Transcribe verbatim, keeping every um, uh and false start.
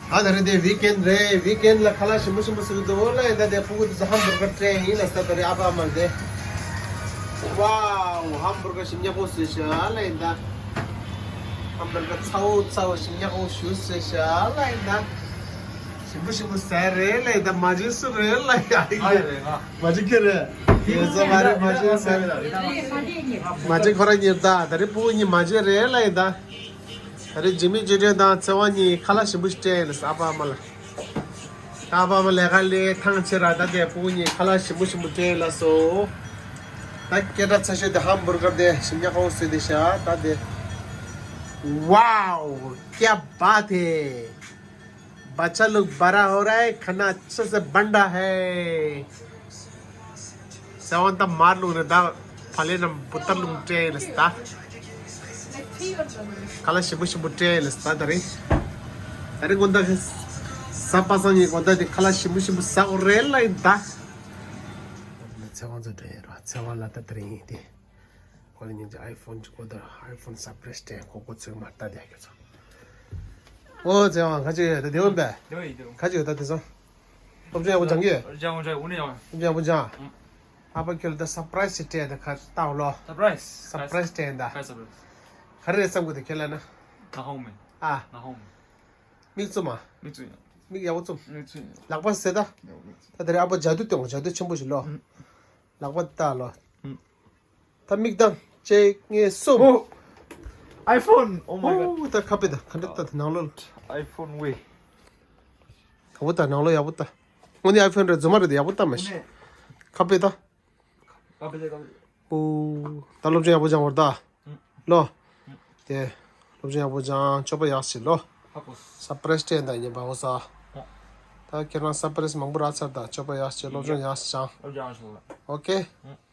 ད་ད་རེས་དེ་ཝིག་ཨེན་རེད། ཝིག་ཨེན་ལ་ཁ་ལག་ཞིམ་པོ་ཞིམ་པོ་བཟོ་གི་འདུག་ལ། ཡིན་ད་དེ་ཕྲུ་གུ་དེ་ཚོ་ཧམ་བུར་གར་སྤྲད་ཡིན་ལ། ད་ད་རེས་ཨ་ཕ་ཨ་མ་དེ། ཝའོ། ཧམ་བུར་གར་ཞིམ་ཉག་པོ་བཟོས་ཤག་ལ། ཡིན་ད། ཧམ་བུར་གར་ཚ་བོ་ཚ་བོ་ཞིམ་ཉག་པོ་ཞིག་བཟོས་ཤག་ལ། ཡིན་ད། ཞིམ་པོ་ཞིམ་པོ་ཟ་རེད་ལ། ཡིན་ད། མ་བྱན་སུ་རེད་ལ། ཡ་ཡ། ང་རེད་ང་། མ་བྱན་ཁྱེད་རེད། ཡོད་ཚོ་མ་རེད། མ་བྱན་ཟ་རེད། མ་བྱན་ཁོ་རང་གཉིས་ད། ད་རེས་ཕྲུ་གུ་གཉིས་མ་བྱན་རེད་ལ། ཡིན་ད། ད་རེས་འཇིགས་མེད་ཆོས་སྒྲོན་དང་ཚེ་དབང་གཉིས་ཁ་ལག་ཞིམ་པོ་ཞིག་སྤྲད་ཡིན་ལ། ཨ་ཕ་ཨ་མ་ལ། ཨ་ཕ་ཨ་མ་ལས་ཀ་ལས་ཐང་ཆད་ར། ད་དེ་ཕྲུ་གུ་གཉིས་ཁ་ལག་ཞིམ་པོ་ཞིམ་པོ་སྤྲད་ཡིན་ལ་སོ། ད་སྐད་གྲགས་ཆེ་ཤོས་དེ་ཧམ་བུར་གར་དེ་ཞིམ་ཉག་པོ་བཟོས་ཏེ་ཤག་ད་དེ། वाओ, क्या बात है। बच्चा लोग बड़ा हो रहा है, खाना अच्छे से बन रहा है। ཚེ་དབང་ད་མར་བླུགས་ནས་ད་ཕ་ལེ་ནང་བུ་ཏར་བླུགས་སྤྲད་ཡིན་ལ་ད། ཁ་ལག་ཞིམ་པོ་ཞིམ་པོ་སྤྲད་ཡིན་ལ་ད། ད་རེས། ད་རེས་དགོང་དག་གཟའ་པ་སངས་ཀྱི་དགོང་དག་དེ་ཁ་ལག་ཞིམ་པོ་ཞིམ་པོ་ཟ་དགོས་རེད་ལ། ཡིན་ད། ཚེ་དབང་ཚོ་འདྲ་ཡིན་ར། ཚེ་དབང་ལ་ད་ད་རེས་ཡིན་ཏེ། ཁོ་ལ་སྙིང་རྗེ། ཨའི་ཕོན་ཅིག་གོ་ད། ཨའི་ཕོན་སར་པ་རའི་སི་སྤྲད། ཁོ་གོ་ཚོད་མ་ལྟ་དེ་ཁྱོད་ཚོ། ཨོ་ཙེ་ཝང་ཁ་ཅིག་ཡོད་ད། དེ་འོན་པས། དེ་འོན་དེ་འོན། ཁ་ཅིག་ཡོད་ད་དེ་ཚོ། སློབ་སྦྱོང་ཡག་པོ་སྦྱང་གི་ཡོད། སྦྱང་སྦྱང་འུ་ནི་ཡང་། སློབ་སྦྱོང་ཡག་པོ་སྦྱང་། ཨ་ཕ་ཁྱོད་ལ་ད་སར་པ་རའི་སི་ཅིག་སྤྲད་ད། ཁ་ལྟ་འོ་ལོ། སར་པ་རའི་སི། སར་པ་རའི་སི་སྤྲད་ད། ག་རེ་རེད་བསམ་གི་འདུག་ཁྱེད་ལ་ན། ང་ཧོང་མེ། ཨ། ང་ཧོང་མེ། མིག་བཙུམ་མ། མིག་བཙུམ་ཡང་། མིག་ཡག་པོ་བཙུམ། མིག་བཙུམ་ཡང་། ལག་པ་ཟེར་ད། ཡག་པོ་མིག་བཙུམ། ད་དེ་རིང་ཨ་ཕ་ཇ་དུ་སྟོན། ཇ་དུ་ཆེན་པོ་ཞིག་ལོ། ཨུམ། ལག་པ་ལྟ་ལོ། ཨུམ། ད་མིག་གདངས་གཅིག་གཉིས་གསུམ། ཨོ། ཨའི་ཕོན། Oh my god. ཨོ་ད་ཁ་དཔེ་ད་ག་འདྲ་ད་ནང་ལོགས། ཨའི་ཕོན་ཝེ། ཡག་པོ་ད་ནང་ལོགས་ཡག་པོ་ད། དངོས་གནས་ཨའི་ཕོན་རེད། རྫུན་མ་རེད་དེ། ཡག་པོ་ད་མ་ཤི། ཁ་དཔེ་ད། ཁ་དཔེ་ད་ཁ་དཔེ། ཨོ། ད་སློབ་སྦྱོང་ཡག་པོ་སྦྱང་བར་ད། ཨུམ། ལོ། ཨུམ། དེ། སློབ་སྦྱོང་ཡག་པོ་སྦྱང་། སྤྱོད་པ་ཡག་ཤོས་ལོ། ཧ་གོ་སོང་། སར་པ་རའི་སི་སྤྲད་ད་ཡིན་པ་འོ་ས། ཨོ། ད་ཁྱེད་རང་སར་པ་རའི་སི་མང་པོ་རག་ཚར་ད། སྤྱོད་པ་ཡག་ཤོས། སློབ་སྦྱོང་ཡག་ཤོས་སྦྱང་། སློབ་སྦྱོང་ཡག་ཤོས་ལ། ཨོ་ཀེ། ཨུམ།